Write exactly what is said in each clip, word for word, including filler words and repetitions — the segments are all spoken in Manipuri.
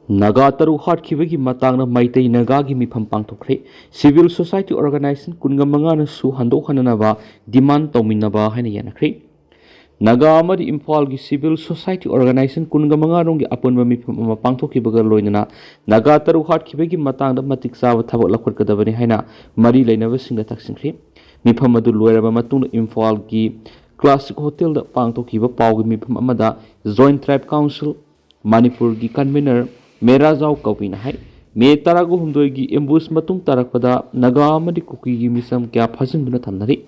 ꯅꯥꯒꯥ ꯇꯔꯨꯛ ꯍꯥꯠꯈꯤꯕꯒꯤ ꯃꯇꯥꯡꯗ ꯃꯩꯇꯩ ꯅꯥꯒꯥꯒꯤ ꯃꯤꯐꯝ ꯄꯥꯡꯊꯣꯛꯈ꯭ꯔꯦ꯫ Civil society organization ꯀꯨꯟꯒ ꯃꯉꯥꯅꯁꯨ ꯍꯟꯗꯣꯛꯍꯟꯅꯅꯕ demand ꯇꯧꯃꯤꯟꯅꯕ ꯍꯥꯏꯅ ꯌꯥꯅꯈ꯭ꯔꯦ꯫ ꯅꯥꯒꯥ ꯑꯃꯗꯤ ꯏꯝꯐꯥꯜꯒꯤ civil society organization ꯀꯨꯟꯒ ꯃꯉꯥ ꯔꯣꯝꯒꯤ ꯑꯄꯨꯟꯕ ꯃꯤꯐꯝ ꯑꯃ ꯄꯥꯡꯊꯣꯛꯈꯤꯕꯒ ꯂꯣꯏꯅꯅ ꯅꯥꯒꯥ ꯇꯔꯨꯛ ꯍꯥꯠꯈꯤꯕꯒꯤ ꯃꯇꯥꯡꯗ ꯃꯇꯤꯛ ꯆꯥꯕ ꯊꯕꯛ ꯂꯧꯈꯠꯀꯗꯕꯅꯤ ꯍꯥꯏꯅ ꯃꯔꯤ ꯂꯩꯅꯕꯁꯤꯡꯗ ꯇꯛꯁꯤꯟꯈ꯭ꯔꯤ꯫ ꯃꯤꯐꯝ ꯑꯗꯨ ꯂꯣꯏꯔꯕ ꯃꯇꯨꯡꯗ ꯏꯝꯐꯥꯜꯒꯤ Classic Hotelꯗ ꯄꯥꯡꯊꯣꯛꯈꯤꯕ ꯄꯥꯎꯒꯤ ꯃꯤꯐꯝ ꯑꯃꯗ Joint Tribe Council ꯃꯅꯤꯄꯨꯔꯒꯤ convener ꯃꯦꯔꯥꯖꯥꯎ ꯀꯕꯨꯏꯅ ꯍꯥꯏ, ꯃꯦ ꯇꯔꯥꯒ ꯍꯨꯝꯗꯣꯏꯒꯤ ambush ꯃꯇꯨꯡ ꯇꯥꯔꯛꯄꯗ ꯅꯥꯒꯥ ꯑꯃꯗꯤ ꯀꯨꯀꯤꯒꯤ ꯃꯤꯆꯝ ꯀꯌꯥ ꯐꯥꯖꯤꯟꯗꯨꯅ ꯊꯝꯅꯔꯤ꯫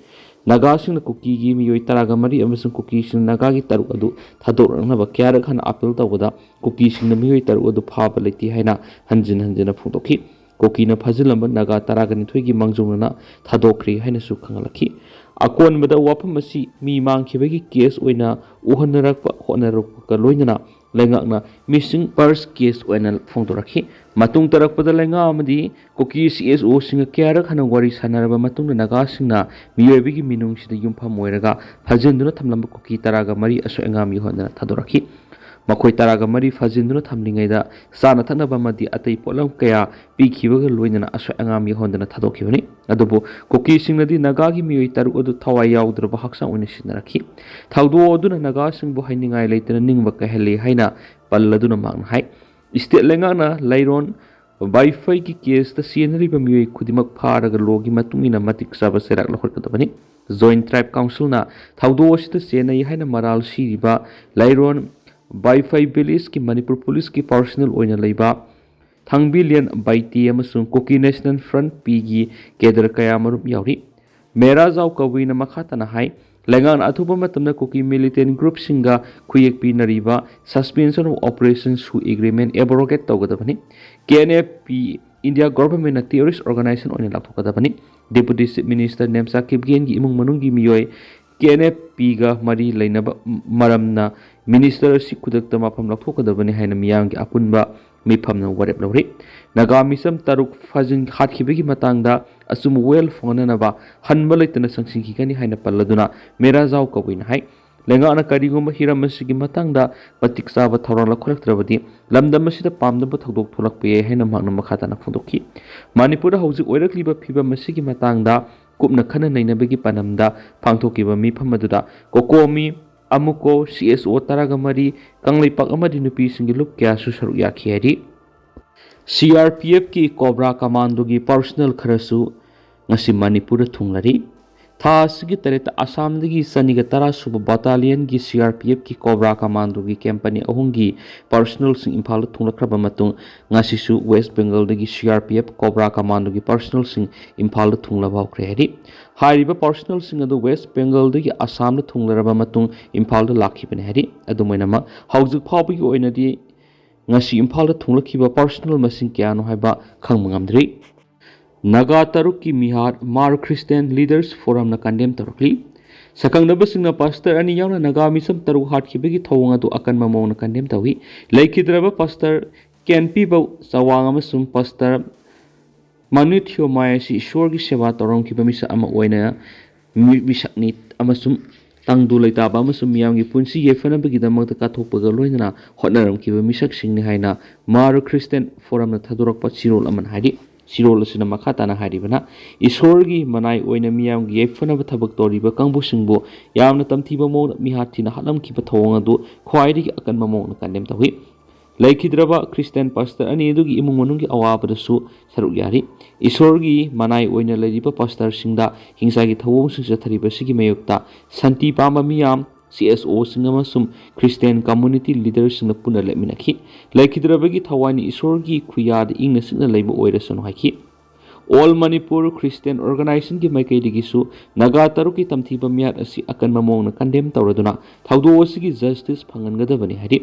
ꯅꯥꯒꯥꯁꯤꯡꯅ ꯀꯨꯀꯤꯒꯤ ꯃꯤꯑꯣꯏ ꯇꯔꯥꯒ ꯃꯔꯤ ꯑꯃꯁꯨꯡ ꯀꯨꯀꯤꯁꯤꯡ ꯅꯥꯒꯥꯒꯤ ꯇꯔꯨꯛ ꯑꯗꯨ ꯊꯥꯗꯣꯔꯛꯅꯕ ꯀꯌꯥꯔꯛ ꯍꯟꯅ appeal ꯇꯧꯕꯗ ꯀꯨꯀꯤꯁꯤꯡꯅ ꯃꯤꯑꯣꯏ ꯇꯔꯨꯛ ꯑꯗꯨ ꯐꯥꯕ ꯂꯩꯇꯦ ꯍꯥꯏꯅ ꯍꯟꯖꯤꯟ ꯍꯟꯖꯤꯟꯅ ꯐꯣꯡꯗꯣꯛꯈꯤ꯫ ꯀꯨꯀꯤꯅ ꯐꯥꯖꯤꯜꯂꯝꯕ ꯅꯥꯒꯥ ꯇꯔꯥꯒ ꯅꯤꯊꯣꯏꯒꯤ ꯃꯥꯡꯖꯧꯅꯅ ꯊꯥꯗꯣꯛꯈ꯭ꯔꯦ ꯍꯥꯏꯅꯁꯨ ꯈꯪꯍꯜꯂꯛꯈꯤ꯫ ꯑꯀꯣꯟꯕꯗ ꯋꯥꯐꯝ ꯑꯁꯤ ꯃꯤ ꯃꯥꯡꯈꯤꯕꯒꯤ case ꯑꯣꯏꯅ ꯎꯍꯟꯅꯔꯛꯄ ꯍꯣꯠꯅꯔꯛꯄꯒ ꯂꯣꯏꯅꯅ ꯂꯩꯉꯥꯛꯅ missing persons case ꯑꯣꯏꯅ ꯐꯣꯡꯗꯣꯔꯛꯈꯤ꯫ ꯃꯇꯨꯡ ꯇꯥꯔꯛꯄꯗ ꯂꯩꯉꯥꯛ ꯑꯃꯗꯤ ꯀꯨꯀꯤ CSOꯁꯤꯡꯒ ꯀꯌꯥꯔꯛ ꯍꯟꯅ ꯋꯥꯔꯤ ꯁꯥꯟꯅꯔꯕ ꯃꯇꯨꯡꯗ ꯅꯥꯒꯥꯁꯤꯡꯅ ꯃꯤꯑꯣꯏꯕꯒꯤ ꯃꯤꯅꯨꯡꯁꯤꯗ ꯌꯨꯝꯐꯝ ꯑꯣꯏꯔꯒ ꯐꯥꯖꯤꯟꯗꯨꯅ ꯊꯝꯂꯝꯕ ꯀꯨꯀꯤ ꯇꯔꯥꯒ ꯃꯔꯤ ꯑꯁꯣꯏ ꯑꯉꯥꯝ ꯌꯥꯎꯍꯟꯗꯅ ꯊꯥꯗꯣꯔꯛꯈꯤ꯫ ꯃꯈꯣꯏ ꯇꯔꯥꯒ ꯃꯔꯤ ꯐꯥꯖꯤꯟꯗꯨꯅ ꯊꯝꯂꯤꯉꯩꯗ ꯆꯥꯅ ꯊꯛꯅꯕ ꯑꯃꯗꯤ ꯑꯇꯩ ꯄꯣꯠꯂꯝ ꯀꯌꯥ ꯄꯤꯈꯤꯕꯒ ꯂꯣꯏꯅꯅ ꯑꯁꯣꯏ ꯑꯉꯥꯝ ꯌꯥꯎꯍꯟꯗꯅ ꯊꯥꯗꯣꯛꯈꯤꯕꯅꯤ꯫ ꯑꯗꯨꯕꯨ ꯀꯨꯀꯤꯁꯤꯡꯅꯗꯤ ꯅꯥꯒꯥꯒꯤ ꯃꯤꯑꯣꯏ ꯇꯔꯨꯛ ꯑꯗꯨ ꯊꯋꯥꯏ ꯌꯥꯎꯗ꯭ꯔꯕ ꯍꯛꯆꯥꯡ ꯑꯣꯏꯅ ꯁꯤꯟꯅꯔꯛꯈꯤ꯫ ꯊꯧꯗꯣꯛ ꯑꯗꯨꯅ ꯅꯥꯒꯥꯁꯤꯡꯕꯨ ꯍꯥꯏꯅꯤꯡꯉꯥꯏ ꯂꯩꯇꯅ ꯅꯤꯡꯕ ꯀꯥꯏꯍꯜꯂꯤ ꯍꯥꯏꯅ ꯄꯜꯂꯗꯨꯅ ꯃꯍꯥꯛꯅ ꯍꯥꯏ꯫ State ꯂꯩꯉꯥꯛꯅ ꯂꯩꯔꯣꯟ ꯕꯥꯏꯐꯩꯒꯤ caseꯇ ꯆꯦꯟꯅꯔꯤꯕ ꯃꯤꯑꯣꯏ ꯈꯨꯗꯤꯡꯃꯛ ꯐꯥꯔꯒ lawꯒꯤ ꯃꯇꯨꯡ ꯏꯟꯅ ꯃꯇꯤꯛ ꯆꯥꯕ ꯆꯩꯔꯥꯛ ꯂꯧꯈꯠꯀꯗꯕꯅꯤ꯫ Joint Tribe Councilꯅ ꯊꯧꯗꯣꯛ ꯑꯁꯤꯗ ꯆꯦꯟꯅꯩ ꯍꯥꯏꯅ ꯃꯔꯥꯜ ꯁꯤꯔꯤꯕ ꯂꯩꯔꯣꯟ ꯕꯥꯏꯐꯩ villageꯀꯤ ꯃꯅꯤꯄꯨꯔ policeꯀꯤ personnel ꯑꯣꯏꯅ ꯂꯩꯕ ꯊꯥꯡꯕꯤꯂꯦꯟ ꯕꯥꯏꯇꯤ ꯑꯃꯁꯨꯡ ꯀꯨꯀꯤ National Front Pꯒꯤ cadre ꯀꯌꯥ ꯃꯔꯨꯞ ꯌꯥꯎꯔꯤ꯫ ꯃꯦꯔꯥꯖꯥꯎ ꯀꯕꯨꯏꯅ ꯃꯈꯥ ꯇꯥꯅ ꯍꯥꯏ, ꯂꯩꯉꯥꯛꯅ ꯑꯊꯨꯕ ꯃꯇꯝꯗ ꯀꯨꯀꯤ militant groupꯁꯤꯡꯒ ꯈꯨꯌꯦꯛ ꯄꯤꯅꯔꯤꯕ Suspension of Operation ꯁꯨ agreement abrogate ꯇꯧꯒꯗꯕꯅꯤ꯫ KNFP India governmentꯅ terrorist organization ꯑꯣꯏꯅ ꯂꯥꯎꯊꯣꯛꯀꯗꯕꯅꯤ꯫ Deputy Chief Minister ꯅꯦꯝꯆꯥ ꯀꯤꯞꯒꯦꯟꯒꯤ ꯏꯃꯨꯡ ꯃꯅꯨꯡꯒꯤ ꯃꯤꯑꯣꯏ KNFPꯒ ꯃꯔꯤ ꯂꯩꯅꯕ ꯃꯔꯝꯅ minister ꯑꯁꯤ ꯈꯨꯗꯛꯇ ꯃꯐꯝ ꯂꯧꯊꯣꯛꯀꯗꯕꯅꯤ ꯍꯥꯏꯅ ꯃꯤꯌꯥꯝꯒꯤ ꯑꯄꯨꯟꯕ ꯃꯤꯐꯝꯅ ꯋꯥꯔꯦꯞ ꯂꯧꯔꯤ꯫ ꯅꯥꯒꯥ ꯃꯤꯆꯝ ꯇꯔꯨꯛ ꯐꯥꯖꯤꯟ ꯍꯥꯠꯈꯤꯕꯒꯤ ꯃꯇꯥꯡꯗ ꯑꯆꯨꯝꯕ ꯋꯥꯌꯦꯜ ꯐꯪꯍꯟꯅꯅꯕ ꯍꯟꯕ ꯂꯩꯇꯅ ꯆꯪꯁꯤꯟꯈꯤꯒꯅꯤ ꯍꯥꯏꯅ ꯄꯜꯂꯗꯨꯅ ꯃꯦꯔꯥꯖꯥꯎ ꯀꯕꯨꯏꯅ ꯍꯥꯏ, ꯂꯩꯉꯥꯛꯅ ꯀꯔꯤꯒꯨꯝꯕ ꯍꯤꯔꯝ ꯑꯁꯤꯒꯤ ꯃꯇꯥꯡꯗ ꯃꯇꯤꯛ ꯆꯥꯕ ꯊꯧꯔꯥꯡ ꯂꯧꯈꯠꯂꯛꯇ꯭ꯔꯕꯗꯤ ꯂꯝꯗꯝ ꯑꯁꯤꯗ ꯄꯥꯝꯗꯕ ꯊꯧꯗꯣꯛ ꯊꯣꯛꯂꯛꯄ ꯌꯥꯏ ꯍꯥꯏꯅ ꯃꯍꯥꯛꯅ ꯃꯈꯥ ꯇꯥꯅ ꯐꯣꯡꯗꯣꯛꯈꯤ꯫ ꯃꯅꯤꯄꯨꯔꯗ ꯍꯧꯖꯤꯛ ꯑꯣꯏꯔꯛꯂꯤꯕ ꯐꯤꯕꯝ ꯑꯁꯤꯒꯤ ꯃꯇꯥꯡꯗ ꯀꯨꯞꯅ ꯈꯟꯅ ꯅꯩꯅꯕꯒꯤ ꯄꯥꯟꯗꯝꯗ ꯄꯥꯡꯊꯣꯛꯈꯤꯕ ꯃꯤꯐꯝ ꯑꯗꯨꯗ ꯀꯣꯀꯣꯃꯤ, ꯑꯃꯨꯀꯣ, ꯁꯤ ꯑꯦꯁ ꯑꯣ ꯇꯔꯥꯒ ꯃꯔꯤ, ꯀꯪꯂꯩꯄꯥꯛ ꯑꯃꯗꯤ ꯅꯨꯄꯤꯁꯤꯡꯒꯤ ꯂꯨꯞ ꯀꯌꯥꯁꯨ ꯁꯔꯨꯛ ꯌꯥꯈꯤ ꯍꯥꯏꯔꯤ꯫ ꯁꯤ ꯑꯥꯔ ꯄꯤ ꯑꯦꯐꯀꯤ ꯀꯣꯕ꯭ꯔꯥ ꯀꯃꯥꯟꯗꯣꯒꯤ ꯄꯥꯔꯁꯣꯅꯦꯜ ꯈꯔꯁꯨ ꯉꯁꯤ ꯃꯅꯤꯄꯨꯔꯗ ꯊꯨꯡꯂꯔꯤ꯫ ꯊꯥ ꯑꯁꯤꯒꯤ ꯇꯔꯦꯠꯇ ꯑꯁꯥꯝꯗꯒꯤ ꯆꯅꯤꯒ ꯇꯔꯥ ꯁꯨꯕ ꯕꯥꯇꯥꯂꯤꯌꯟꯒꯤ ꯁꯤ ꯑꯥꯔ ꯄꯤ ꯑꯦꯐꯀꯤ ꯀꯣꯕ꯭ꯔꯥ ꯀꯃꯥꯟꯗꯣꯒꯤ ꯀꯦꯝꯄꯅꯤ ꯑꯍꯨꯝꯒꯤ ꯄꯥꯔꯁꯣꯅꯦꯜꯁꯤꯡ ꯏꯝꯐꯥꯜꯗ ꯊꯨꯡꯂꯛꯈ꯭ꯔꯕ ꯃꯇꯨꯡ, ꯉꯁꯤꯁꯨ ꯋꯦꯁ ꯕꯦꯡꯒꯜꯗꯒꯤ C R P F cobra ꯀꯃꯥꯟꯗꯣꯒꯤ ꯄꯥꯔꯁꯣꯅꯦꯜꯁꯤꯡ ꯏꯝꯐꯥꯜꯗ ꯊꯨꯡꯂꯕ ꯍꯧꯈ꯭ꯔꯦ ꯍꯥꯏꯔꯤ꯫ ꯍꯥꯏꯔꯤꯕ ꯄꯥꯔꯁꯣꯅꯦꯜꯁꯤꯡ ꯑꯗꯨ ꯋꯦꯁ ꯕꯦꯡꯒꯜꯗꯒꯤ ꯑꯁꯥꯝꯗ ꯊꯨꯡꯂꯔꯕ ꯃꯇꯨꯡ ꯏꯝꯐꯥꯜꯗ ꯂꯥꯛꯈꯤꯕꯅꯤ ꯍꯥꯏꯔꯤ꯫ ꯑꯗꯨꯝ ꯑꯣꯏꯅꯃꯛ, ꯍꯧꯖꯤꯛ ꯐꯥꯎꯕꯒꯤ ꯑꯣꯏꯅꯗꯤ ꯉꯁꯤ ꯏꯝꯐꯥꯜꯗ ꯊꯨꯡꯂꯛꯈꯤꯕ ꯄꯥꯔꯁꯣꯅꯦꯜ ꯃꯁꯤꯡ ꯀꯌꯥꯅꯣ ꯍꯥꯏꯕ ꯈꯪꯕ ꯉꯝꯗ꯭ꯔꯤ꯫ ꯅꯥꯒꯥ ꯇꯔꯨꯛꯀꯤ ꯃꯤꯍꯥꯠ ꯃꯥꯔ ꯈ꯭ꯔꯤꯁꯇꯤꯌꯥꯟ ꯂꯤꯗꯔꯁ ꯐꯣꯔꯝꯅ ꯀꯟꯗꯦꯝ ꯇꯧꯔꯛꯂꯤ꯫ ꯁꯛꯈꯪꯅꯕꯁꯤꯡꯅ ꯄꯥꯁꯇꯔ ꯑꯅꯤ ꯌꯥꯎꯅ ꯅꯥꯒꯥ ꯃꯤꯁꯝ ꯇꯔꯨꯛ ꯍꯥꯠꯈꯤꯕꯒꯤ ꯊꯧꯑꯣꯡ ꯑꯗꯨ ꯑꯀꯟꯕ ꯃꯑꯣꯡꯗ ꯀꯟꯗꯦꯝ ꯇꯧꯏ꯫ ꯂꯩꯈꯤꯗ꯭ꯔꯕ ꯄꯥꯁꯇꯔ ꯀꯦꯟꯄꯤꯕꯧ ꯆꯋꯥꯡ ꯑꯃꯁꯨꯡ ꯄꯥꯁꯇꯔ ꯃꯅꯨ ꯊꯤꯌꯣꯃꯥꯏ ꯑꯁꯤ ꯏꯁꯣꯔꯒꯤ ꯁꯦꯕꯥ ꯇꯧꯔꯝꯈꯤꯕ ꯃꯤꯁꯛ ꯑꯃ ꯑꯣꯏꯅ ꯃꯤ-, ꯃꯤꯁꯛꯅꯤ ꯑꯃꯁꯨꯡ ꯇꯪꯗꯨ ꯂꯩꯇꯥꯕ ꯑꯃꯁꯨꯡ ꯃꯤꯌꯥꯝꯒꯤ ꯄꯨꯟꯁꯤ ꯌꯥꯏꯐꯅꯕꯒꯤꯗꯃꯛꯇ ꯀꯠꯊꯣꯛꯄꯒ ꯂꯣꯏꯅꯅ ꯍꯣꯠꯅꯔꯝꯈꯤꯕ ꯃꯤꯁꯛꯁꯤꯡꯅꯤ ꯍꯥꯏꯅ ꯃꯥꯔ ꯈ꯭ꯔꯤꯁꯇꯤꯌꯥꯟ ꯐꯣꯔꯝꯅ ꯊꯥꯗꯣꯔꯛꯄ ꯆꯤꯔꯣꯜ ꯑꯃꯅ ꯍꯥꯏꯔꯤ꯫ ꯆꯤꯔꯣꯜ ꯑꯁꯤꯅ ꯃꯈꯥ ꯇꯥꯅ ꯍꯥꯏꯔꯤꯕꯅ, ꯏꯁꯣꯔꯒꯤ ꯃꯅꯥꯏ ꯑꯣꯏꯅ ꯃꯤꯌꯥꯝꯒꯤ ꯌꯥꯏꯐꯅꯕ ꯊꯕꯛ ꯇꯧꯔꯤꯕ ꯀꯥꯡꯕꯨꯁꯤꯡꯕꯨ ꯌꯥꯝꯅ ꯇꯝꯊꯤꯕ ꯃꯑꯣꯡꯗ ꯃꯤꯍꯥꯠ ꯊꯤꯅ ꯍꯥꯠꯂꯝꯈꯤꯕ ꯊꯧꯑꯣꯡ ꯑꯗꯨ ꯈ꯭ꯋꯥꯏꯗꯒꯤ ꯑꯀꯟꯕ ꯃꯑꯣꯡꯗ ꯀꯟꯗꯦꯝ ꯇꯧꯏ꯫ ꯂꯩꯈꯤꯗ꯭ꯔꯕ ꯈ꯭ꯔꯤꯁꯇꯤꯌꯥꯟ ꯄꯥꯁꯇꯔ ꯑꯅꯤ ꯑꯗꯨꯒꯤ ꯏꯃꯨꯡ ꯃꯅꯨꯡꯒꯤ ꯑꯋꯥꯕꯗꯁꯨ ꯁꯔꯨꯛ ꯌꯥꯔꯤ꯫ ꯏꯁꯣꯔꯒꯤ ꯃꯅꯥꯏ ꯑꯣꯏꯅ ꯂꯩꯔꯤꯕ ꯄꯥꯁꯇꯔꯁꯤꯡꯗ ꯍꯤꯡꯁꯥꯒꯤ ꯊꯧꯑꯣꯡꯁꯤꯡ ꯆꯠꯊꯔꯤꯕꯁꯤꯒꯤ ꯃꯥꯌꯣꯛꯇ ꯁꯥꯟꯇꯤ ꯄꯥꯝꯕ ꯃꯤꯌꯥꯝ, ꯁꯤ ꯑꯦꯁ ꯑꯣꯁꯤꯡ ꯑꯃꯁꯨꯡ ꯈ꯭ꯔꯤꯁꯇꯤꯌꯥꯟ ꯀꯝꯃꯨꯅꯤꯇꯤ ꯂꯤꯗꯔꯁꯤꯡꯅ ꯄꯨꯟꯅ ꯂꯦꯞꯃꯤꯟꯅꯈꯤ꯫ ꯂꯩꯈꯤꯗ꯭ꯔꯕꯒꯤ ꯊꯋꯥꯏꯅ ꯏꯁꯣꯔꯒꯤ ꯈꯨꯌꯥꯗ ꯏꯪꯅ ꯆꯤꯛꯅ ꯂꯩꯕ ꯑꯣꯏꯔꯁꯅꯨ ꯍꯥꯏꯈꯤ꯫ ꯑꯣꯜ ꯃꯅꯤꯄꯨꯔ ꯈ꯭ꯔꯤꯁꯇꯤꯌꯥꯟ ꯑꯣꯔꯒꯅꯥꯏꯖꯦꯁꯟꯒꯤ ꯃꯥꯏꯀꯩꯗꯒꯤꯁꯨ ꯅꯥꯒꯥ ꯇꯔꯨꯛꯀꯤ ꯇꯝꯊꯤꯕ ꯃꯤꯍꯥꯠ ꯑꯁꯤ ꯑꯀꯟꯕ ꯃꯑꯣꯡꯗ ꯀꯟꯗꯦꯝ ꯇꯧꯔꯗꯨꯅ ꯊꯧꯗꯣꯛ ꯑꯁꯤꯒꯤ ꯖꯁꯇꯤꯁ ꯐꯪꯍꯟꯒꯗꯕꯅꯤ ꯍꯥꯏꯔꯤ꯫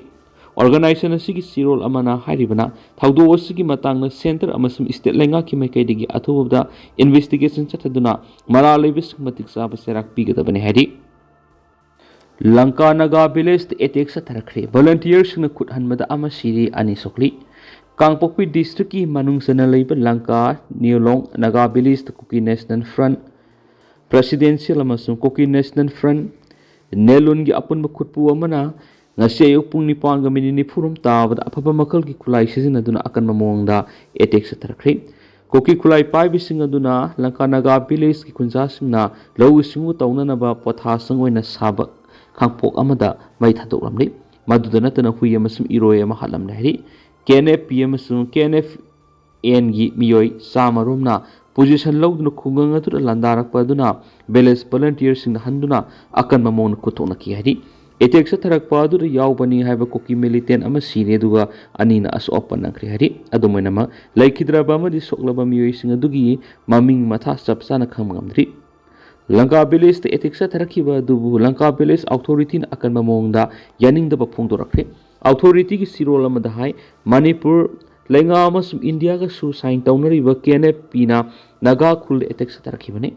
ꯑꯣꯔꯒꯅꯥꯏꯖꯦꯁꯟ ꯑꯁꯤꯒꯤ ꯆꯤꯔꯣꯜ ꯑꯃꯅ ꯍꯥꯏꯔꯤꯕꯅ, ꯊꯧꯗꯣꯛ ꯑꯁꯤꯒꯤ ꯃꯇꯥꯡꯗ ꯁꯦꯟꯇꯔ ꯑꯃꯁꯨꯡ ꯁ꯭ꯇꯦꯠ ꯂꯩꯉꯥꯛꯀꯤ ꯃꯥꯏꯀꯩꯗꯒꯤ ꯑꯊꯨꯕꯗ ꯏꯟꯚꯦꯁꯇꯤꯒꯦꯁꯟ ꯆꯠꯊꯗꯨꯅ ꯃꯔꯥꯜ ꯂꯩꯕꯁꯤꯡ ꯃꯇꯤꯛ ꯆꯥꯕ ꯆꯩꯔꯥꯛ ꯄꯤꯒꯗꯕꯅꯤ ꯍꯥꯏꯔꯤ꯫ ꯂꯪꯀꯥ ꯅꯥꯒꯥ ꯚꯤꯂꯦꯖꯇ ꯑꯦꯇꯦꯛ ꯆꯠꯊꯔꯛꯈ꯭ꯔꯦ꯫ ꯚꯣꯂꯨꯟꯇꯤꯌꯔꯁꯤꯡꯅ ꯈꯨꯠ ꯍꯟꯕꯗ ꯑꯃ ꯁꯤꯔꯦ, ꯑꯅꯤ ꯁꯣꯛꯂꯤ꯫ ꯀꯥꯡꯄꯣꯛꯄꯤ ꯗꯤꯁꯇ꯭ꯔꯤꯛꯀꯤ ꯃꯅꯨꯡ ꯆꯟꯅ ꯂꯩꯕ ꯂꯪꯀꯥ ꯅꯤꯌꯣꯂꯣꯡ ꯅꯥꯒꯥ ꯚꯤꯂꯦꯖꯇ ꯀꯨꯀꯤ ꯅꯦꯁꯅꯦꯜ ꯐ꯭ꯔꯟꯠ ꯄ꯭ꯔꯦꯁꯤꯗꯦꯟꯁꯤꯌꯦꯜ ꯑꯃꯁꯨꯡ ꯀꯨꯀꯤ ꯅꯦꯁꯅꯦꯜ ꯐ꯭ꯔꯟꯠ ꯅꯦꯂꯨꯟꯒꯤ ꯑꯄꯨꯟꯕ ꯈꯨꯠꯄꯨ ꯑꯃꯅ ꯉꯁꯤ ꯑꯌꯨꯛ ꯄꯨꯡ ꯅꯤꯄꯥꯟꯒ ꯃꯤꯅꯤꯠ ꯅꯤꯐꯨꯔꯣꯝ ꯇꯥꯕꯗ ꯑꯐꯕ ꯃꯈꯜꯒꯤ ꯈꯨꯠꯂꯥꯏ ꯁꯤꯖꯤꯟꯅꯗꯨꯅ ꯑꯀꯟꯕ ꯃꯑꯣꯡꯗ ꯑꯦꯇꯦꯛ ꯆꯠꯊꯔꯛꯈ꯭ꯔꯦ꯫ ꯀꯨꯀꯤ ꯈꯨꯠꯂꯥꯏ ꯄꯥꯏꯕꯁꯤꯡ ꯑꯗꯨꯅ ꯂꯪꯀꯥ ꯅꯥꯒꯥ ꯚꯤꯂꯦꯖꯀꯤ ꯈꯨꯟꯖꯥꯁꯤꯡꯅ ꯂꯧꯎ ꯁꯤꯡꯎ ꯇꯧꯅꯅꯕ ꯄꯣꯊꯥꯁꯪ ꯑꯣꯏꯅ ꯁꯥꯕ ꯈꯥꯡꯄꯣꯛ ꯑꯃꯗ ꯃꯩ ꯊꯥꯗꯣꯛꯂꯝꯂꯤ꯫ ꯃꯗꯨꯗ ꯅꯠꯇꯅ ꯍꯨꯏ ꯑꯃꯁꯨꯡ ꯏꯔꯣꯏ ꯑꯃ ꯍꯥꯠꯂꯝꯂꯦ ꯍꯥꯏꯔꯤ꯫ ꯀꯦ ꯑꯦꯟ ꯑꯦꯐ ꯄꯤ ꯑꯃꯁꯨꯡ ꯀꯦ ꯑꯦꯟ ꯑꯦꯐ ꯑꯦꯟꯒꯤ ꯃꯤꯑꯣꯏ ꯆꯥꯝꯃ ꯔꯣꯝꯅ ꯄꯣꯖꯤꯁꯟ ꯂꯧꯗꯨꯅ ꯈꯨꯡꯒꯪ ꯑꯗꯨꯗ ꯂꯥꯟꯗꯥꯔꯛꯄ ꯑꯗꯨꯅ ꯚꯤꯂꯦꯖ ꯚꯣꯂꯟꯇꯤꯌꯔꯁꯤꯡꯗ ꯍꯟꯗꯨꯅ ꯑꯀꯟꯕ ꯃꯑꯣꯡꯗ ꯈꯨꯠꯊꯣꯛꯅꯈꯤ ꯍꯥꯏꯔꯤ꯫ ꯑꯦꯇꯦꯛ ꯆꯠꯊꯔꯛꯄ ꯑꯗꯨꯗ ꯌꯥꯎꯕꯅꯤ ꯍꯥꯏꯕ ꯀꯨꯀꯤ ꯃꯤꯂꯤꯇꯦꯟ ꯑꯃ ꯁꯤꯔꯦ, ꯑꯗꯨꯒ ꯑꯅꯤꯅ ꯑꯁꯣꯛ ꯑꯄꯟ ꯅꯪꯈ꯭ꯔꯦ ꯍꯥꯏꯔꯤ꯫ ꯑꯗꯨꯝ ꯑꯣꯏꯅꯃꯛ, ꯂꯩꯈꯤꯗ꯭ꯔꯕ ꯑꯃꯗꯤ ꯁꯣꯛꯂꯕ ꯃꯤꯑꯣꯏꯁꯤꯡ ꯑꯗꯨꯒꯤ ꯃꯃꯤꯡ ꯃꯊꯥ ꯆꯞ ꯆꯥꯅ ꯈꯪꯕ ꯉꯝꯗ꯭ꯔꯤ꯫ ꯂꯪꯀꯥ ꯚꯤꯂꯦꯖꯇ ꯑꯦꯇꯦꯛ ꯆꯠꯊꯔꯛꯈꯤꯕ ꯑꯗꯨꯕꯨ ꯂꯪꯀꯥ ꯚꯤꯂꯦꯖ ꯑꯣꯊꯣꯔꯤꯇꯤꯅ ꯑꯀꯟꯕ ꯃꯑꯣꯡꯗ ꯌꯥꯅꯤꯡꯗꯕ ꯐꯣꯡꯗꯣꯔꯛꯈ꯭ꯔꯦ꯫ ꯑꯣꯊꯣꯔꯤꯇꯤꯒꯤ ꯆꯤꯔꯣꯜ ꯑꯃꯗ ꯍꯥꯏ, ꯃꯅꯤꯄꯨꯔ ꯂꯩꯉꯥꯛ ꯑꯃꯁꯨꯡ ꯏꯟꯗꯤꯌꯥꯒꯁꯨ ꯁꯥꯏꯟ ꯇꯧꯅꯔꯤꯕ ꯀꯦ ꯑꯦꯟ ꯑꯦꯐ ꯄꯤꯅ ꯅꯥꯒꯥ ꯈꯨꯜꯗ ꯑꯦꯇꯦꯛ ꯆꯠꯊꯔꯛꯈꯤꯕꯅꯤ꯫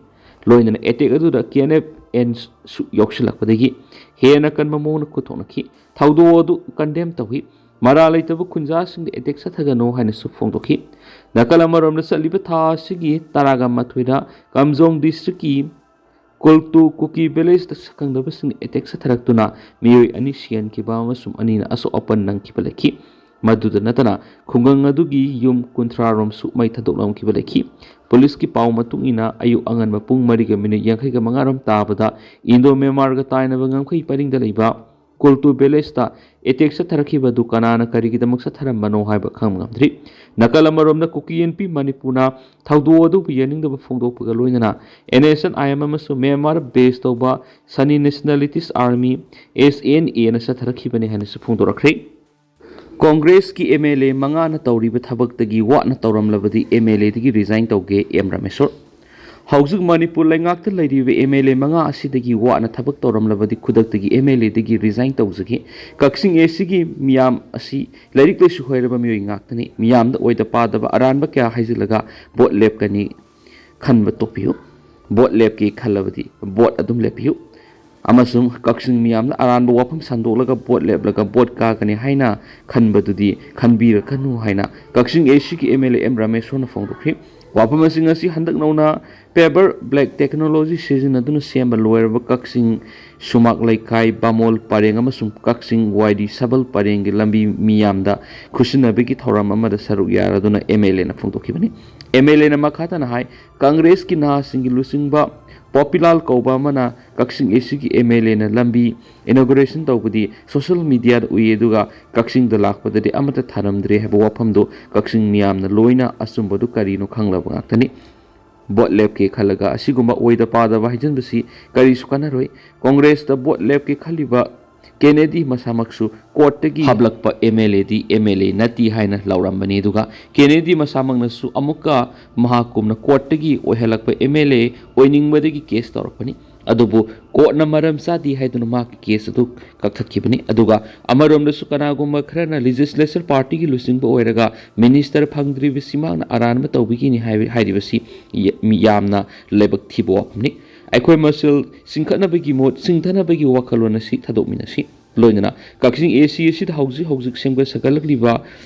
ꯂꯣꯏꯅꯅ ꯑꯦꯇꯦꯛ ꯑꯗꯨꯗ ꯀꯦ ꯑꯦꯟ ꯑꯦꯐ ꯑꯦꯟꯁꯨ ꯌꯥꯎꯁꯤꯜꯂꯛꯄꯗꯒꯤ ꯍꯦꯟꯅ ꯀꯟꯕ ꯃꯑꯣꯡꯗ ꯈꯨꯠꯊꯣꯛꯅꯈꯤ꯫ ꯊꯧꯗꯣꯛ ꯑꯗꯨ ꯀꯟꯗꯦꯝ ꯇꯧꯏ꯫ ꯃꯔꯥꯜ ꯂꯩꯇꯕ ꯈꯨꯟꯖꯥꯁꯤꯡꯗ ꯑꯦꯇꯦꯛ ꯆꯠꯊꯒꯅꯨ ꯍꯥꯏꯅꯁꯨ ꯐꯣꯡꯗꯣꯛꯈꯤ꯫ ꯅꯥꯀꯜ ꯑꯃꯔꯣꯝꯗ, ꯆꯠꯂꯤꯕ ꯊꯥ ꯑꯁꯤꯒꯤ ꯇꯔꯥꯒ ꯃꯥꯊꯣꯏꯗ ꯀꯝꯖꯣꯡ ꯗꯤꯁꯇ꯭ꯔꯤꯛꯀꯤ ꯀꯨꯜꯇꯨ ꯀꯨꯀꯤ ꯚꯤꯂꯦꯖꯇ ꯁꯛꯈꯪꯗꯕꯁꯤꯡꯅ ꯑꯦꯇꯦꯛ ꯆꯠꯊꯔꯛꯇꯨꯅ ꯃꯤꯑꯣꯏ ꯑꯅꯤ ꯁꯤꯍꯟꯈꯤꯕ ꯑꯃꯁꯨꯡ ꯑꯅꯤꯅ ꯑꯁꯣꯛ ꯑꯄꯟ ꯅꯪꯈꯤꯕ ꯂꯩꯈꯤ꯫ ꯃꯗꯨꯗ ꯅꯠꯇꯅ, ꯈꯨꯡꯒꯪ ꯑꯗꯨꯒꯤ ꯌꯨꯝ ꯀꯨꯟꯊ꯭ꯔꯥ ꯔꯣꯝꯁꯨ ꯃꯩ ꯊꯥꯗꯣꯛꯂꯝꯈꯤꯕ ꯂꯩꯈꯤ꯫ ꯄꯨꯂꯤꯁꯀꯤ ꯄꯥꯎ ꯃꯇꯨꯡ ꯏꯟꯅ, ꯑꯌꯨꯛ ꯑꯉꯟꯕ ꯄꯨꯡ ꯃꯔꯤꯒ ꯃꯤꯅꯤꯠ ꯌꯥꯡꯈꯩꯒ ꯃꯉꯥ ꯔꯣꯝ ꯇꯥꯕꯗ ꯏꯟꯗꯣ ꯃ꯭ꯌꯥꯟꯃꯥꯔꯒ ꯇꯥꯏꯅꯕ ꯉꯝꯈꯩ ꯄꯔꯤꯡꯗ ꯂꯩꯕ ꯀꯨꯜꯇꯨ ꯚꯤꯂꯦꯖꯇ ꯑꯦꯇꯦꯛ ꯆꯠꯊꯔꯛꯈꯤꯕ ꯑꯗꯨ ꯀꯅꯥꯅ ꯀꯔꯤꯒꯤꯗꯃꯛ ꯆꯠꯊꯔꯝꯕꯅꯣ ꯍꯥꯏꯕ ꯈꯪꯕ ꯉꯝꯗ꯭ꯔꯤ꯫ ꯅꯥꯀꯜ ꯑꯃꯔꯣꯝꯗ, ꯀꯨꯀꯤ ꯑꯦꯟ ꯄꯤ ꯃꯅꯤꯄꯨꯔꯅ ꯊꯧꯗꯣꯛ ꯑꯗꯨꯕꯨ ꯌꯥꯅꯤꯡꯗꯕ ꯐꯣꯡꯗꯣꯛꯄꯒ ꯂꯣꯏꯅꯅ N S N I M ꯑꯃꯁꯨꯡ ꯃ꯭ꯌꯥꯟꯃꯥꯔ ꯕꯦꯁ ꯇꯧꯕ ꯁꯅꯤ ꯅꯦꯁꯅꯦꯂꯤꯇꯤꯁ ꯑꯥꯔꯃꯤ, ꯑꯦꯁ ꯑꯦꯟ ꯑꯦꯅ ꯆꯠꯊꯔꯛꯈꯤꯕꯅꯤ ꯍꯥꯏꯅꯁꯨ ꯐꯣꯡꯗꯣꯔꯛꯈ꯭ꯔꯦ꯫ ꯀꯣꯡꯒ꯭ꯔꯦꯁꯀꯤ ꯑꯦꯝ ꯑꯦꯜ ꯑꯦ ꯃꯉꯥꯅ ꯇꯧꯔꯤꯕ ꯊꯕꯛꯇꯒꯤ ꯋꯥꯠꯅ ꯇꯧꯔꯝꯂꯕꯗꯤ ꯑꯦꯝ ꯑꯦꯜ ꯑꯦꯗꯒꯤ ꯔꯤꯖꯥꯏꯟ ꯇꯧꯒꯦ, ꯑꯦꯝ ꯔꯥꯃꯦꯁꯣꯔ꯫ ꯍꯧꯖꯤꯛ ꯃꯅꯤꯄꯨꯔ ꯂꯩꯉꯥꯛꯇ ꯂꯩꯔꯤꯕ ꯑꯦꯝ ꯑꯦꯜ ꯑꯦ ꯃꯉꯥ ꯑꯁꯤꯗꯒꯤ ꯋꯥꯠꯅ ꯊꯕꯛ ꯇꯧꯔꯝꯂꯕꯗꯤ ꯈꯨꯗꯛꯇꯒꯤ ꯑꯦꯝ ꯑꯦꯜ ꯑꯦꯗꯒꯤ ꯔꯤꯖꯥꯏꯟ ꯇꯧꯖꯒꯦ꯫ ꯀꯛꯆꯤꯡ ꯑꯦ ꯁꯤꯒꯤ ꯃꯤꯌꯥꯝ ꯑꯁꯤ ꯂꯥꯏꯔꯤꯛ ꯂꯥꯏꯁꯨ ꯍꯩꯔꯕ ꯃꯤꯑꯣꯏ ꯉꯥꯛꯇꯅꯤ꯫ ꯃꯤꯌꯥꯝꯗ ꯑꯣꯏꯗ ꯄꯥꯗꯕ ꯑꯔꯥꯟꯕ ꯀꯌꯥ ꯍꯥꯏꯖꯤꯜꯂꯒ ꯚꯣꯠ ꯂꯦꯞꯀꯅꯤ ꯈꯟꯕ ꯇꯣꯛꯄꯤꯌꯨ꯫ ꯚꯣꯠ ꯂꯦꯞꯀꯦ ꯈꯜꯂꯕꯗꯤ ꯚꯣꯠ ꯑꯗꯨꯝ ꯂꯦꯞꯄꯤꯌꯨ꯫ ꯑꯃꯁꯨꯡ ꯀꯛꯆꯤꯡ ꯃꯤꯌꯥꯝꯅ ꯑꯔꯥꯟꯕ ꯋꯥꯐꯝ ꯁꯟꯗꯣꯛꯂꯒ ꯚꯣꯠ ꯂꯦꯞꯂꯒ ꯚꯣꯠ ꯀꯥꯒꯅꯤ ꯍꯥꯏꯅ ꯈꯟꯕꯗꯨꯗꯤ ꯈꯟꯕꯤꯔꯛꯀꯅꯨ ꯍꯥꯏꯅ ꯀꯛꯆꯤꯡ ꯑꯦ ꯁꯤꯒꯤ ꯑꯦꯝ ꯑꯦꯜ ꯑꯦ ꯑꯦꯝ ꯔꯥꯃꯦꯁꯣꯔꯅ ꯐꯣꯡꯗꯣꯛꯈꯤ꯫ ꯋꯥꯐꯝ ꯑꯁꯤ ꯉꯁꯤ ꯍꯟꯗꯛ ꯅꯧꯅ Paver Block Technology ꯁꯤꯖꯤꯟꯅꯗꯨꯅ ꯁꯦꯝꯕ ꯂꯣꯏꯔꯕ ꯀꯛꯆꯤꯡ ꯁꯨꯃꯥꯛ ꯂꯩꯀꯥꯏ, ꯕꯥꯃꯣꯜ ꯄꯔꯦꯡ ꯑꯃꯁꯨꯡ ꯀꯛꯆꯤꯡ ꯋꯥꯏ ꯗꯤ ꯁꯕꯜ ꯄꯔꯦꯡꯒꯤ ꯂꯝꯕꯤ ꯃꯤꯌꯥꯝꯗ ꯈꯨꯠꯁꯤꯟꯅꯕꯒꯤ ꯊꯧꯔꯝ ꯑꯃꯗ ꯁꯔꯨꯛ ꯌꯥꯔꯗꯨꯅ ꯑꯦꯝ ꯑꯦꯜ ꯑꯦꯅ ꯐꯣꯡꯗꯣꯛꯈꯤꯕꯅꯤ꯫ ꯑꯦꯝ ꯑꯦꯜ ꯑꯦꯅ ꯃꯈꯥ ꯇꯥꯅ ꯍꯥꯏ, ꯀꯪꯒ꯭ꯔꯦꯁꯀꯤ ꯅꯍꯥꯁꯤꯡꯒꯤ ꯂꯨꯆꯤꯡꯕ ꯄꯣꯄꯤꯂꯥꯜ ꯀꯧꯕ ꯑꯃꯅ ꯀꯛꯆꯤꯡ ꯑꯦ ꯁꯤꯒꯤ ꯑꯦꯝ ꯑꯦꯜ ꯑꯦꯅ ꯂꯝꯕꯤ ꯏꯅꯣꯒ꯭ꯔꯦꯁꯟ ꯇꯧꯕꯗꯤ ꯁꯣꯁꯤꯌꯦꯜ ꯃꯤꯗꯤꯌꯥꯗ ꯎꯏ, ꯑꯗꯨꯒ ꯀꯛꯆꯤꯡꯗ ꯂꯥꯛꯄꯗꯗꯤ ꯑꯃꯠꯇ ꯊꯥꯔꯝꯗ꯭ꯔꯦ ꯍꯥꯏꯕ ꯋꯥꯐꯝꯗꯨ ꯀꯛꯆꯤꯡ ꯃꯤꯌꯥꯝꯅ ꯂꯣꯏꯅ ꯑꯆꯨꯝꯕꯗꯨ ꯀꯔꯤꯅꯣ ꯈꯪꯂꯕ ꯉꯥꯛꯇꯅꯤ꯫ ꯚꯣꯠ ꯂꯦꯞꯀꯦ ꯈꯜꯂꯒ ꯑꯁꯤꯒꯨꯝꯕ ꯑꯣꯏꯗ ꯄꯥꯗꯕ ꯍꯥꯏꯖꯤꯟꯕꯁꯤ ꯀꯔꯤꯁꯨ ꯀꯥꯟꯅꯔꯣꯏ꯫ ꯀꯣꯡꯒ꯭ꯔꯦꯁꯇ ꯚꯣꯠ ꯂꯦꯞꯀꯦ ꯈꯜꯂꯤꯕ ꯀꯦꯅꯦꯗꯤ ꯃꯁꯥꯃꯛꯁꯨ ꯀꯣꯔꯠꯇꯒꯤ ꯍꯥꯞꯂꯛꯄ ꯑꯦꯝ ꯑꯦꯜ ꯑꯦꯗꯤ ꯑꯦꯝ ꯑꯦꯜ ꯑꯦ ꯅꯠꯇꯦ ꯍꯥꯏꯅ ꯂꯥꯎꯔꯝꯕꯅꯤ꯫ ꯑꯗꯨꯒ ꯀꯦꯅꯦꯗꯤ ꯃꯁꯥꯃꯛꯅꯁꯨ ꯑꯃꯨꯛꯀ ꯃꯍꯥꯛꯀꯨꯝꯅ ꯀꯣꯔꯠꯇꯒꯤ ꯑꯣꯏꯍꯜꯂꯛꯄ ꯑꯦꯝ ꯑꯦꯜ ꯑꯦ ꯑꯣꯏꯅꯤꯡꯕꯗꯒꯤ ꯀꯦꯁ ꯇꯧꯔꯛꯄꯅꯤ꯫ ꯑꯗꯨꯕꯨ ꯀꯣꯔꯠꯅ ꯃꯔꯝ ꯆꯥꯗꯦ ꯍꯥꯏꯗꯨꯅ ꯃꯍꯥꯛꯀꯤ ꯀꯦꯁ ꯑꯗꯨ ꯀꯛꯊꯠꯈꯤꯕꯅꯤ꯫ ꯑꯗꯨꯒ ꯑꯃꯔꯣꯝꯗꯁꯨ ꯀꯅꯥꯒꯨꯝꯕ ꯈꯔꯅ ꯂꯦꯖꯤꯁꯂꯦꯆꯔ ꯄꯥꯔꯇꯤꯒꯤ ꯂꯨꯆꯤꯡꯕ ꯑꯣꯏꯔꯒ ꯃꯤꯅꯤꯁꯇꯔ ꯐꯪꯗ꯭ꯔꯤꯕꯁꯤ ꯃꯍꯥꯛꯅ ꯑꯔꯥꯟꯕ ꯇꯧꯕꯒꯤꯅꯤ ꯍꯥꯏꯕ, ꯍꯥꯏꯔꯤꯕꯁꯤ ꯌ-, ꯃꯤ ꯌꯥꯝꯅ ꯂꯥꯏꯕꯛ ꯊꯤꯕ ꯋꯥꯐꯝꯅꯤ꯫ ꯑꯩꯈꯣꯏ ꯃꯁꯦꯜ ꯆꯤꯡꯈꯠꯅꯕꯒꯤ ꯃꯍꯨꯠ ꯆꯤꯡꯊꯅꯕꯒꯤ ꯋꯥꯈꯜꯂꯣꯟ ꯑꯁꯤ ꯊꯥꯗꯣꯛꯃꯤꯟꯅꯁꯤ꯫ ꯂꯣꯏꯅꯅ ꯀꯛꯆꯤꯡ ꯑꯦ ꯁꯤ ꯑꯁꯤꯗ ꯍꯧꯖꯤꯛ ꯍꯧꯖꯤꯛ ꯁꯦꯝꯒꯠ ꯁꯥꯒꯠꯂꯛꯂꯤꯕ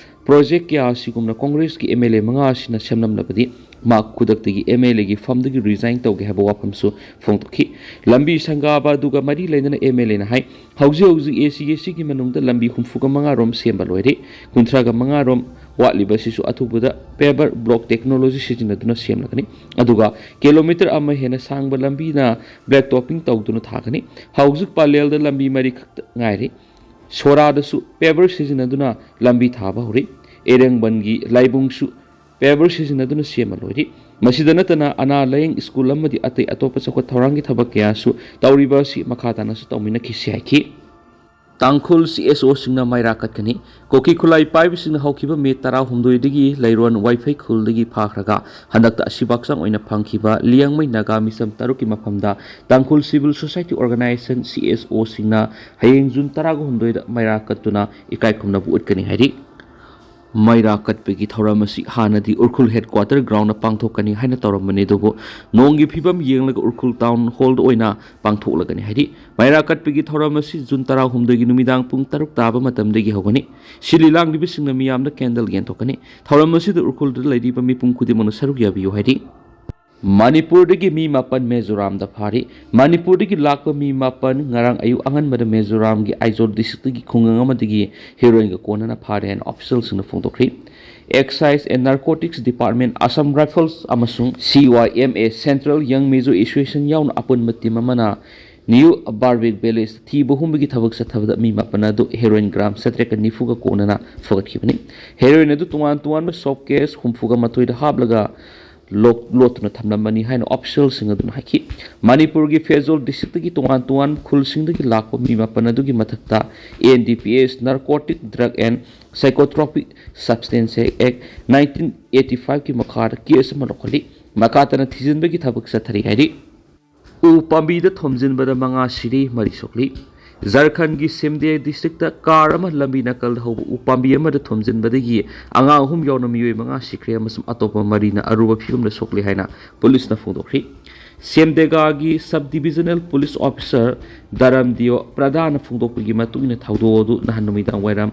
ꯄ꯭ꯔꯣꯖꯦꯛ ꯀꯌꯥ ꯑꯁꯤꯒꯨꯝꯅ ꯀꯣꯡꯒ꯭ꯔꯦꯁꯀꯤ ꯑꯦꯝ ꯑꯦꯜ ꯑꯦ ꯃꯉꯥ ꯑꯁꯤꯅ ꯁꯦꯝꯂꯝꯂꯕꯗꯤ ꯃꯍꯥꯛ ꯈꯨꯗꯛꯇꯒꯤ ꯑꯦꯝ ꯑꯦꯜ ꯑꯦꯒꯤ ꯐꯝꯗꯒꯤ ꯔꯤꯖꯥꯏꯟ ꯇꯧꯒꯦ ꯍꯥꯏꯕ ꯋꯥꯐꯝꯁꯨ ꯐꯣꯡꯗꯣꯛꯈꯤ꯫ ꯂꯝꯕꯤ ꯁꯪꯒꯥꯕ ꯑꯗꯨꯒ ꯃꯔꯤ ꯂꯩꯅꯅ ꯑꯦꯝ ꯑꯦꯜ ꯑꯦꯅ ꯍꯥꯏ, ꯍꯧꯖꯤꯛ ꯍꯧꯖꯤꯛ ꯑꯦ ꯁꯤ ꯑꯦ ꯁꯤꯒꯤ ꯃꯅꯨꯡꯗ ꯂꯝꯕꯤ ꯍꯨꯝꯐꯨꯒ ꯃꯉꯥ ꯔꯣꯝ ꯁꯦꯝꯕ ꯂꯣꯏꯔꯦ, ꯀꯨꯟꯊ꯭ꯔꯥꯒ ꯃꯉꯥ ꯔꯣꯝ ꯋꯥꯠꯂꯤꯕ ꯑꯁꯤꯁꯨ ꯑꯊꯨꯕꯗ ꯄꯦꯕꯔ ꯕ꯭ꯂꯣꯛ ꯇꯦꯛꯅꯣꯂꯣꯖꯤ ꯁꯤꯖꯤꯟꯅꯗꯨꯅ ꯁꯦꯝꯂꯒꯅꯤ꯫ ꯑꯗꯨꯒ ꯀꯤꯂꯣꯃꯤꯇꯔ ꯑꯃ ꯍꯦꯟꯅ ꯁꯥꯡꯕ ꯂꯝꯕꯤꯅ ꯕ꯭ꯂꯦꯛ ꯇꯣꯞꯄꯤꯡ ꯇꯧꯗꯨꯅ ꯊꯥꯒꯅꯤ꯫ ꯍꯧꯖꯤꯛ ꯄꯂꯦꯜꯗ ꯂꯝꯕꯤ ꯃꯔꯤ ꯈꯛꯇ ꯉꯥꯏꯔꯤ꯫ ꯁꯣꯔꯥꯗꯁꯨ ꯄꯦꯕꯔ ꯁꯤꯖꯤꯟꯅꯗꯨꯅ ꯂꯝꯕꯤ ꯊꯥꯕ ꯍꯧꯔꯤ꯫ ꯏꯔꯦꯡꯕꯟꯒꯤ ꯂꯥꯏꯕꯨꯡꯁꯨ ꯄꯦꯕꯔ ꯁꯤꯖꯤꯟꯅꯗꯨꯅ ꯁꯦꯝꯕ ꯂꯣꯏꯔꯤ꯫ ꯃꯁꯤꯗ ꯅꯠꯇꯅ ꯑꯅꯥ ꯂꯥꯌꯦꯡ ꯁ꯭ꯀꯨꯜ ꯑꯃꯗꯤ ꯑꯇꯩ ꯑꯇꯣꯞꯄ ꯆꯥꯎꯈꯠ ꯊꯧꯔꯥꯡꯒꯤ ꯊꯕꯛ ꯀꯌꯥꯁꯨ ꯇꯧꯔꯤꯕ ꯑꯁꯤ ꯃꯈꯥ ꯇꯥꯅꯁꯨ ꯇꯧꯃꯤꯟꯅꯈꯤꯁꯤ ꯍꯥꯏꯈꯤ꯫ ꯇꯥꯡꯈꯨꯜ ꯁꯤ ꯑꯦꯁ ꯑꯣꯁꯤꯡꯅ ꯃꯩꯔꯥ ꯀꯠꯀꯅꯤ꯫ ꯀꯨꯀꯤ ꯈꯨꯠꯂꯥꯏ ꯄꯥꯏꯕꯁꯤꯡꯅ ꯍꯧꯈꯤꯕ ꯃꯦ ꯇꯔꯥꯍꯨꯝꯗꯣꯏꯗꯒꯤ ꯂꯩꯔꯣꯟ ꯋꯥꯏꯐꯩ ꯈꯨꯜꯗꯒꯤ ꯐꯥꯈ꯭ꯔꯒ ꯍꯟꯗꯛꯇ ꯑꯁꯤꯕꯥꯛꯆꯥꯡ ꯑꯣꯏꯅ ꯐꯪꯈꯤꯕ ꯂꯤꯌꯥꯡꯃꯩ ꯅꯥꯒꯥ ꯃꯤꯆꯝ ꯇꯔꯨꯛꯀꯤ ꯃꯐꯝꯗ ꯇꯥꯡꯈꯨꯜ civil society organisation C S ꯑꯣꯁꯤꯡꯅ ꯍꯌꯦꯡ ꯖꯨꯟ ꯇꯔꯥꯒ ꯍꯨꯝꯗꯣꯏꯗ ꯃꯩꯔꯥ ꯀꯠꯇꯨꯅ ꯏꯀꯥꯏ ꯈꯨꯝꯅꯕ ꯎꯠꯀꯅꯤ ꯍꯥꯏꯔꯤ꯫ ꯃꯩꯔꯥ ꯀꯠꯄꯒꯤ ꯊꯧꯔꯝ ꯑꯁꯤ ꯍꯥꯟꯅꯗꯤ ꯎꯔꯈꯨꯜ ꯍꯦꯗ ꯀ꯭ꯋꯥꯇꯔ ꯒ꯭ꯔꯥꯎꯟꯗ ꯄꯥꯡꯊꯣꯛꯀꯅꯤ ꯍꯥꯏꯅ ꯇꯧꯔꯝꯕꯅꯤ, ꯑꯗꯨꯕꯨ ꯅꯣꯡꯒꯤ ꯐꯤꯕꯝ ꯌꯦꯡꯂꯒ ꯎꯔꯈꯨꯜ ꯇꯥꯎꯟ ꯍꯣꯜꯗ ꯑꯣꯏꯅ ꯄꯥꯡꯊꯣꯛꯂꯒꯅꯤ ꯍꯥꯏꯔꯤ꯫ ꯃꯩꯔꯥ ꯀꯠꯄꯒꯤ ꯊꯧꯔꯝ ꯑꯁꯤ ꯖꯨꯟ ꯇꯔꯥꯍꯨꯝꯗꯣꯏꯒꯤ ꯅꯨꯃꯤꯗꯥꯡ ꯄꯨꯡ ꯇꯔꯨꯛ ꯇꯥꯕ ꯃꯇꯝꯗꯒꯤ ꯍꯧꯒꯅꯤ꯫ ꯁꯤꯜꯂꯤ ꯂꯥꯡꯂꯤꯕꯁꯤꯡꯅ ꯃꯤꯌꯥꯝꯗ ꯀꯦꯟꯗꯜ ꯌꯦꯟꯊꯣꯛꯀꯅꯤ꯫ ꯊꯧꯔꯝ ꯑꯁꯤꯗ ꯎꯔꯈꯨꯜꯗ ꯂꯩꯔꯤꯕ ꯃꯤꯄꯨꯝ ꯈꯨꯗꯤꯡꯃꯛꯅ ꯁꯔꯨꯛ ꯌꯥꯕꯤꯌꯨ ꯍꯥꯏꯔꯤ꯫ ꯃꯅꯤꯄꯨꯔꯗꯒꯤ ꯃꯤ ꯃꯥꯄꯟ ꯃꯤꯖꯣꯔꯥꯝꯗ ꯐꯥꯔꯤ꯫ ꯃꯅꯤꯄꯨꯔꯗꯒꯤ ꯂꯥꯛꯄ ꯃꯤ ꯃꯥꯄꯟ ꯉꯔꯥꯡ ꯑꯌꯨꯛ ꯑꯉꯟꯕꯗ ꯃꯤꯖꯣꯔꯥꯝꯒꯤ ꯑꯥꯏꯖꯣꯜ ꯗꯤꯁꯇ꯭ꯔꯤꯛꯇꯒꯤ ꯈꯨꯡꯒꯪ ꯑꯃꯗꯒꯤ ꯍꯦꯔꯣꯏꯟꯒ ꯀꯣꯟꯅꯅ ꯐꯥꯔꯦ ꯍꯥꯏꯅ ꯑꯣꯐꯤꯁꯤꯌꯦꯜꯁꯤꯡꯅ ꯐꯣꯡꯗꯣꯛꯈ꯭ꯔꯤ꯫ Excise and Narcotics Department, Assam Rifles ꯑꯃꯁꯨꯡ C Y M A, Central Young Mizo Association ꯌꯥꯎꯅ ꯑꯄꯨꯟꯕ ꯇꯤꯝ ꯑꯃꯅ ꯅ꯭ꯌꯨ ꯕꯥꯔꯕꯤꯛ ꯚꯤꯂꯦꯖ ꯊꯤꯕ ꯍꯨꯝꯕꯒꯤ ꯊꯕꯛ ꯆꯠꯊꯕꯗ ꯃꯤ ꯃꯥꯄꯟ ꯑꯗꯨ ꯍꯦꯔꯣꯏꯟ ꯒ꯭ꯔꯥꯝ ꯆꯥꯇ꯭ꯔꯦꯠꯀ ꯅꯤꯐꯨꯒ ꯀꯣꯟꯅꯅ ꯐꯒꯠꯈꯤꯕꯅꯤ꯫ ꯍꯦꯔꯣꯏꯟ ꯑꯗꯨ ꯇꯣꯉꯥꯟ ꯇꯣꯉꯥꯟꯕ ꯁꯣꯞ ꯀꯦꯁ ꯍꯨꯝꯐꯨꯒ ꯃꯥꯊꯣꯏꯗ ꯍꯥꯞꯂꯒ ꯂꯣꯛ-, ꯂꯣꯠꯇꯨꯅ ꯊꯝꯂꯝꯕꯅꯤ ꯍꯥꯏꯅ ꯑꯣꯐꯤꯁꯤꯌꯦꯜꯁꯤꯡ ꯑꯗꯨꯅ ꯍꯥꯏꯈꯤ꯫ ꯃꯅꯤꯄꯨꯔꯒꯤ ꯐꯦꯖꯣꯜ ꯗꯤꯁꯇ꯭ꯔꯤꯛꯇꯒꯤ ꯇꯣꯉꯥꯟ ꯇꯣꯉꯥꯟꯕ ꯈꯨꯜꯁꯤꯡꯗꯒꯤ ꯂꯥꯛꯄ ꯃꯤ ꯃꯥꯄꯟ ꯑꯗꯨꯒꯤ ꯃꯊꯛꯇ N D P S, Narcotic Drug and Psychotropic Substance Act nineteen eighty five ꯀꯤ ꯃꯈꯥꯗ ꯀꯦꯁ ꯑꯃ ꯂꯧꯈꯠꯂꯤ꯫ ꯃꯈꯥ ꯇꯥꯅ ꯊꯤꯖꯤꯟꯕꯒꯤ ꯊꯕꯛ ꯆꯠꯊꯔꯤ ꯍꯥꯏꯔꯤ꯫ ꯎ ꯄꯥꯝꯕꯤꯗ ꯊꯣꯝꯖꯤꯟꯕꯗ ꯃꯉꯥ ꯁꯤꯔꯦ, ꯃꯔꯤ ꯁꯣꯛꯂꯤ꯫ ꯖꯔꯈꯟꯒꯤ ꯁꯤꯝꯗꯦ ꯗꯤꯁꯇ꯭ꯔꯤꯛꯇ ꯀꯥꯔ ꯑꯃ ꯂꯝꯕꯤ ꯅꯥꯀꯜꯗ ꯍꯧꯕ ꯎ ꯄꯥꯝꯕꯤ ꯑꯃꯗ ꯊꯣꯝꯖꯤꯟꯕꯗꯒꯤ ꯑꯉꯥꯡ ꯑꯍꯨꯝ ꯌꯥꯎꯅ ꯃꯤꯑꯣꯏ ꯃꯉꯥ ꯁꯤꯈ꯭ꯔꯦ ꯑꯃꯁꯨꯡ ꯑꯇꯣꯞꯄ ꯃꯔꯤꯅ ꯑꯔꯨꯕ ꯐꯤꯕꯝꯗ ꯁꯣꯛꯂꯦ ꯍꯥꯏꯅ ꯄꯨꯂꯤꯁꯅ ꯐꯣꯡꯗꯣꯛꯈ꯭ꯔꯤ꯫ ꯁꯤꯝꯗꯦꯒꯥꯒꯤ ꯁꯕ ꯗꯤꯕꯤꯖꯅꯦꯜ ꯄꯨꯂꯤꯁ ꯑꯣꯐꯤꯁꯥꯔ ꯗꯔꯝꯗꯤꯌꯣ ꯄ꯭ꯔꯗꯥꯅ ꯐꯣꯡꯗꯣꯛꯄꯒꯤ ꯃꯇꯨꯡ ꯏꯟꯅ, ꯊꯧꯗꯣꯛ ꯑꯗꯨ ꯅꯍꯥꯟ ꯅꯨꯃꯤꯗꯥꯡ ꯋꯥꯏꯔꯝ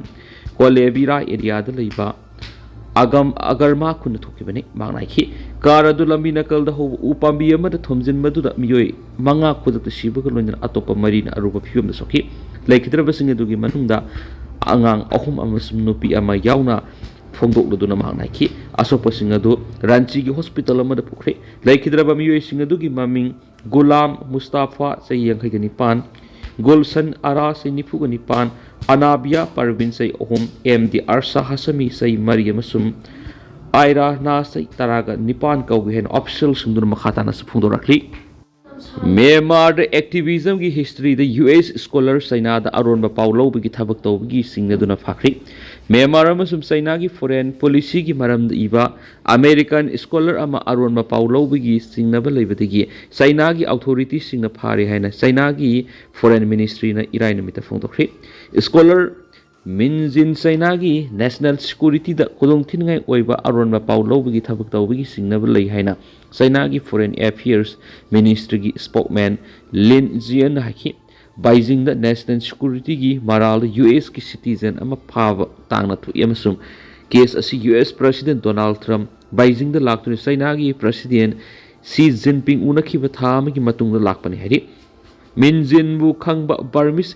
ꯀꯣꯂꯦꯕꯤꯔꯥ ꯑꯦꯔꯤꯌꯥꯗ ꯂꯩꯕ ꯑꯒꯝ ꯑꯒꯔꯃꯥ ꯈꯨꯟꯗ ꯊꯣꯛꯈꯤꯕꯅꯤ꯫ ꯃꯍꯥꯛꯅ ꯍꯥꯏꯈꯤ, ꯀꯥꯔ ꯑꯗꯨ ꯂꯝꯕꯤ ꯅꯥꯀꯜꯗ ꯍꯧꯕ ꯎ ꯄꯥꯝꯕꯤ ꯑꯃꯗ ꯊꯣꯝꯖꯤꯟꯕꯗꯨꯗ ꯃꯤꯑꯣꯏ ꯃꯉꯥ ꯈꯨꯗꯛꯇ ꯁꯤꯕꯒ ꯂꯣꯏꯅꯅ ꯑꯇꯣꯞꯄ ꯃꯔꯤꯅ ꯑꯔꯨꯕ ꯐꯤꯕꯝꯗ ꯁꯣꯛꯈꯤ꯫ ꯂꯩꯈꯤꯗ꯭ꯔꯕꯁꯤꯡ ꯑꯗꯨꯒꯤ ꯃꯅꯨꯡꯗ ꯑꯉꯥꯡ ꯑꯍꯨꯝ ꯑꯃꯁꯨꯡ ꯅꯨꯄꯤ ꯑꯃ ꯌꯥꯎꯅ ꯐꯣꯡꯗꯣꯛꯂꯗꯨꯅ ꯃꯍꯥꯛꯅ ꯍꯥꯏꯈꯤ, ꯑꯁꯣꯛꯄꯁꯤꯡ ꯑꯗꯨ ꯔꯥꯟꯆꯤꯒꯤ ꯍꯣꯁꯄꯤꯇꯥꯜ ꯑꯃꯗ ꯄꯨꯈ꯭ꯔꯦ꯫ ꯂꯩꯈꯤꯗ꯭ꯔꯕ ꯃꯤꯑꯣꯏꯁꯤꯡ ꯑꯗꯨꯒꯤ ꯃꯃꯤꯡ ꯒꯨꯂꯥꯝ ꯃꯨꯁꯇꯥꯐꯥ, ꯆꯍꯤ ꯌꯥꯡꯈꯩꯒ ꯅꯤꯄꯥꯟ, ꯒꯨꯜꯁꯟ ꯑꯔꯥ, ꯆꯍꯤ ꯅꯤꯐꯨꯒ ꯅꯤꯄꯥꯟ, ꯑꯅꯥꯕꯤꯌꯥ ꯄꯔꯕꯤꯟ, ꯆꯍꯤ ꯑꯍꯨꯝ, M D ꯑꯔꯁꯥ ꯍꯥꯁꯃꯤ, ꯆꯍꯤ ꯃꯔꯤ, ꯑꯃꯁꯨꯡ ꯑꯥꯏꯔꯥ ꯅꯥ, ꯆꯍꯤ ꯇꯔꯥꯒ ꯅꯤꯄꯥꯟ ꯀꯧꯏ ꯍꯥꯏꯅ ꯑꯣꯐꯤꯁꯤꯌꯦꯜꯁꯤꯡꯗꯨꯅ ꯃꯈꯥ ꯇꯥꯅꯁꯨ ꯐꯣꯡꯗꯣꯔꯛꯂꯤ꯫ ꯃ꯭ꯌꯥꯟꯃꯥꯔꯗ ꯑꯦꯛꯇꯤꯚꯤꯖꯝꯒꯤ ꯍꯤꯁꯇ꯭ꯔꯤꯗ ꯌꯨ ꯑꯦꯁ ꯁ꯭ꯀꯣꯂꯔ ꯆꯩꯅꯥꯗ ꯑꯔꯣꯟꯕ ꯄꯥꯎ ꯂꯧꯕꯒꯤ ꯊꯕꯛ ꯇꯧꯕꯒꯤ ꯆꯤꯡꯅꯗꯨꯅ ꯐꯥꯈ꯭ꯔꯤ꯫ ꯃ꯭ꯌꯥꯟꯃꯥꯔ ꯑꯃꯁꯨꯡ ꯆꯩꯅꯥꯒꯤ ꯐꯣꯔꯦꯟ ꯄꯣꯂꯤꯁꯤꯒꯤ ꯃꯔꯝꯗ ꯏꯕ ꯑꯃꯦꯔꯤꯀꯥꯟ ꯁ꯭ꯀꯣꯂꯔ ꯑꯃ ꯑꯔꯣꯟꯕ ꯄꯥꯎ ꯂꯧꯕꯒꯤ ꯆꯤꯡꯅꯕ ꯂꯩꯕꯗꯒꯤ ꯆꯩꯅꯥꯒꯤ ꯑꯣꯊꯣꯔꯤꯇꯤꯁꯤꯡꯅ ꯐꯥꯔꯦ ꯍꯥꯏꯅ ꯆꯩꯅꯥꯒꯤ ꯐꯣꯔꯦꯟ ꯃꯤꯅꯤꯁꯇ꯭ꯔꯤꯅ ꯏꯔꯥꯏ ꯅꯨꯃꯤꯠꯇ ꯐꯣꯡꯗꯣꯛꯈ꯭ꯔꯤ꯫ ꯁ꯭ꯀꯣꯂꯔ ꯃꯤꯟ ꯖꯤꯟ ꯆꯩꯅꯥꯒꯤ ꯅꯦꯁꯅꯦꯜ ꯁꯦꯀ꯭ꯌꯨꯔꯤꯇꯤꯗ ꯈꯨꯗꯣꯡꯊꯤꯅꯤꯡꯉꯥꯏ ꯑꯣꯏꯕ ꯑꯔꯣꯟꯕ ꯄꯥꯎ ꯂꯧꯕꯒꯤ ꯊꯕꯛ ꯇꯧꯕꯒꯤ ꯆꯤꯡꯅꯕ ꯂꯩ ꯍꯥꯏꯅ ꯆꯩꯅꯥꯒꯤ ꯐꯣꯔꯦꯟ ꯑꯦꯐꯤꯌꯔꯁ ꯃꯤꯅꯤꯁꯇ꯭ꯔꯤꯒꯤ ꯁ꯭ꯄꯣꯛꯃꯦꯟ ꯂꯤꯟ ꯖꯤꯌꯟꯅ ꯍꯥꯏꯈꯤ꯫ ꯕꯩꯖꯤꯡꯗ ꯅꯦꯁꯅꯦꯜ ꯁꯦꯀ꯭ꯌꯨꯔꯤꯇꯤꯒꯤ ꯃꯔꯥꯜꯗ ꯌꯨ ꯑꯦꯁꯀꯤ ꯁꯤꯇꯤꯖꯦꯟ ꯑꯃ ꯐꯥꯕ ꯇꯥꯡꯅ ꯊꯣꯛꯏ ꯑꯃꯁꯨꯡ ꯀꯦꯁ ꯑꯁꯤ ꯌꯨ ꯑꯦꯁ ꯄ꯭ꯔꯁꯤꯗꯦꯟ ꯗꯣꯅꯥꯜꯗ ꯇ꯭ꯔꯝꯞ ꯕꯩꯖꯤꯡꯗ ꯂꯥꯛꯇꯨꯅ ꯆꯩꯅꯥꯒꯤ ꯄ꯭ꯔꯁꯤꯗꯦꯟ ꯁꯤ ꯖꯤꯟꯄꯤꯡ ꯎꯅꯈꯤꯕ ꯊꯥ ꯑꯃꯒꯤ ꯃꯇꯨꯡꯗ ꯂꯥꯛꯄꯅꯤ ꯍꯥꯏꯔꯤ꯫ ꯃꯤꯟ ꯖꯤꯟꯕꯨ ꯈꯪꯕ ꯕꯔꯃꯤꯁ